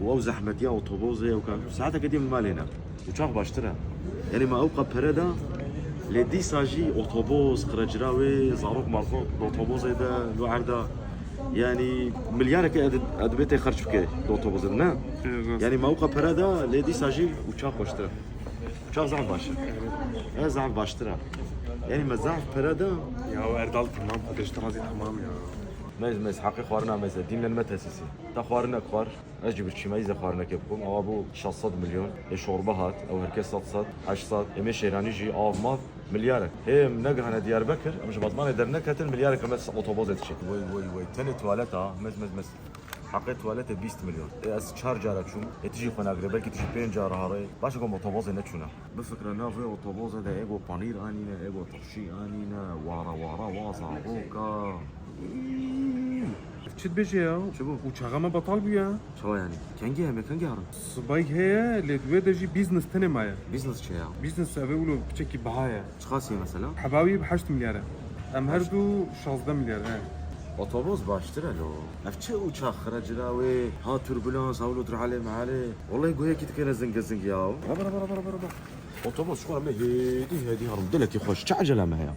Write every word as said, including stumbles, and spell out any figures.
û ew zehmetiya otobozê ew ka saeteke dî min malê ne. Uçax baştir e. Yanî me ewqa pere da, lê dîsa jî otoboz, qirecirawê, zarok marok di otobozê de, li erda. Yanî milyareke ez, ez dibê tê xerç bike di otobozê de, ne? Yanî me ewqa pere da, lê dîsa jî uçax baştir e. Uçax zehf baştir. E, zehf baştir e. Yanî me zehf pere da. Ya Erdal, tamam, xwe diştirazî, tamam ya. Mez, mez, heqê xwarina mez e. Dîn me tesîsî. Te xwarinek xwar. Ez ji birçîmeyî ze xwarinekê bikim. Ewa bû şeş sed milyon. Ê şorbe hat. Ew herkes sed sed, heşt sed. Ê me şêranî jî av mav milyarek. Hê em negihane Diyarbekir. Em ji Batmanê derneketin, milyarek em otobozê diçin. Wey, wey, wey. Tenê tuwalet ha. Mez, mez, mez. Heqê tuwaletê bîst milyon. Ê ez çar cara çûm. Ê tu jî xwe nagirê. Belkî tu jî pênc cara herê. Baş e ku em otobozê neçûne. Bifikre nav vê otobozê de ê ku panîr anîne, ê ku turşî anîne. Wara wara wa zaroka. Çi dibêje ya? Çi bû? Uçaxa me betal bû ya. Çawa yanî? Kengî heme, kengî herin? Sibayî heye, lê di wê de jî business tenê maye. Business çi ya? Business ev ê wilo piçekî biha ye. Çiqas ye mesela? Heba wî bi heşt milyar e. Em her du şazdeh milyar, he. Otobus baştir e lo. Ev çi uçax xira cira wê? Ha turbulans, ha wilo dur halê mehalê. Wallahî guhekî dikene zingê zing ya. Raba, raba, raba, raba, raba. Otobus şikora me hêdî hêdî herin. Dilekî xweş. Çi ecele me heye?